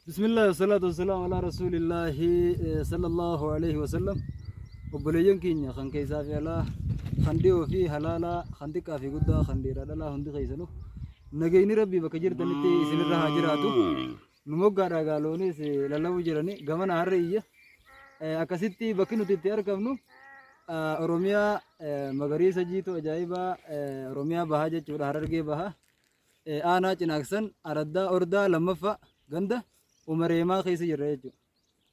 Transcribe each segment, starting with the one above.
Bismillah wasalaatu wasalaamu alaa rasuulillaahi sallallahu alaihi wasallam. Obboleeyyan keenya kan keessaa fi alaa, kan dhiyoo fi halaalaa, kan xiqqaa fi guddaa, kan dhiiraa dhalaa hundi keessanuu nageenyi Rabbii bakka jirtanitti isinirra haa jiraatu. Nu moggaadhaa gaa loonis lallabuu jirani gamana harree iyya. Akkasitti bakki nuti itti argamnu Oromiyaa magariisa jiituu ajaa'ibaa, Oromiyaa bahaa jechuudha, Harargee bahaa. Aanaa Cinaaksan araddaa Ordaa lammaffaa ganda Umareemaa keessa jirra jechuudha.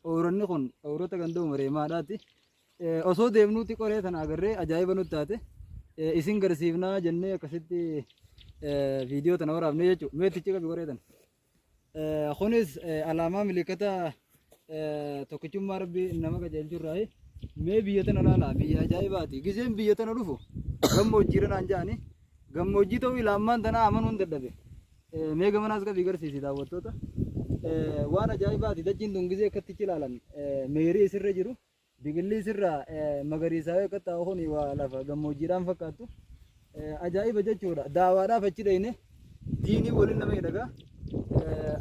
Ooyironni kun ooyirota ganda Umareemaadhaati. Osoo deemnuuti qoree tana agarree ajaa'iba nutti taate isin garsiifnaa jennee akkasitti viidiyoo tana waraabne jechuudha. Mee itti qabi qoree tana. Kunis alaamaa milikata tokkichummaa Rabbii nama qajeelchurraayi. Mee biyya tana laala, biyya ajaa'ibaati. Gizeen biyya tana dhufu gammoojjiidha naan ja'ani. Gammoojjii ta'uu ilaammaan tanaa amanuun dadhabe. Mee gamanaas qabii garsiisi daawwattoota. Waan ajaa'ibaati, dachiin tun gizee akkatti ilaalan meerii isirra jiru. Biqilli isirraa magariisaawee akka taa'u kun waa lafa gammoojjiidhaan fakkaattu. Ajaa'iba jechuudha. Daawaadhaaf achi dhayne, diinii waliin nama hidhaga.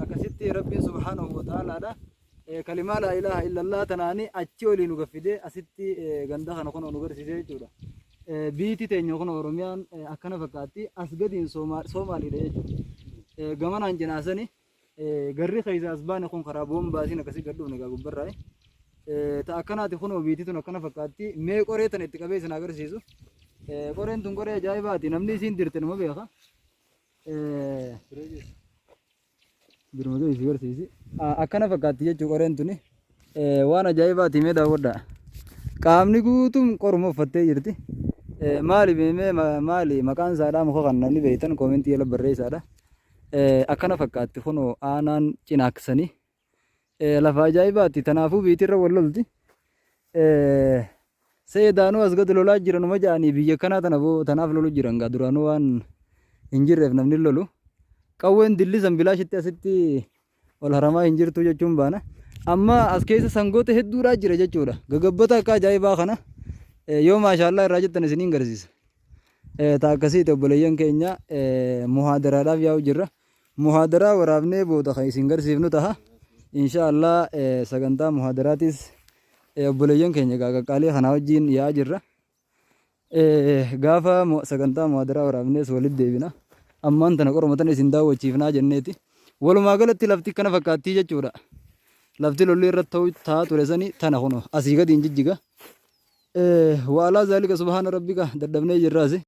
Akkasitti Rabbiin subhaanahu wa ta'aalaadha. Kalimaa laa ilaaha illallah tanaani achi olii nu gaffidee asitti ganda kana kun nu garsiisee jechuudha. Biitti teenya kun Oromiyaan akkana fakkaatti. As gadiin Soomaaliidha jechuudha. Gamanaan cinaasani. Garri keessa as baane kun karaa boombaasiin akkasii gad dhufne egaa gubbarraa. Ta akkanaati kunoo, biitii tun akkana fakkaatti. Mee qoree tana itti qabee isin agarsiisu. Qoreen tun qoree ajaa'ibaati. Namni isiin dirte numa beeka. Birma isi garsiisi. Akkana fakkaatti jechuu qoreen tuni. Waan ajaa'ibaati, mee daawwadhaa. Qaamni guutuun qoruma uffattee jirti. Maali mee maali maqaan isaadhaa muka kan namni beektan koomentii jala barreessaadha. Akkana fakkaatti kunoo aanaan Cinaaksanii. Lafa ajaa'ibaati. Tanaafuu biitirra wal lolti. Seedaanuu as gad lolaa jiranuma ja'anii biyya kanaa tana boo tanaaf lolu jiran gaa, duraanuu waan hin jirreef namni lolu. Qawween dillisan bilaashitti asitti ol haramaa hin jirtu jechuun baana. Amma as keessa sangoota hedduudhaa jira jechuudha. Gagabbata akka ajaa'ibaa kana yoo maashaallaa irraa jettan isiniin garsiisa. Ta akkasiiti obboleeyyan keenya, muhaadaraadhaaf yaa'u jirra. Muhaadaraa waraabnee booda kan isin garsiifnu taha. Insha Allah sagantaa muhaadaraatis obboleeyyan keenya egaa qaqqaalii kanaa wajjin yaa'aa jirra. Gaafa sagantaa muhaadaraa waraabnees walitti deebina. Ammaan tana qoruma tana isin daawwachiifnaa jenneeti. Walumaa galatti lafti kana fakkaattii jechuudha. Lafti lolli irratti ta'aa ture sani tana kunoo asii gadi hin jijjiga. Waalaa zaalika subhaana rabbika, dadhabnee jirraasi.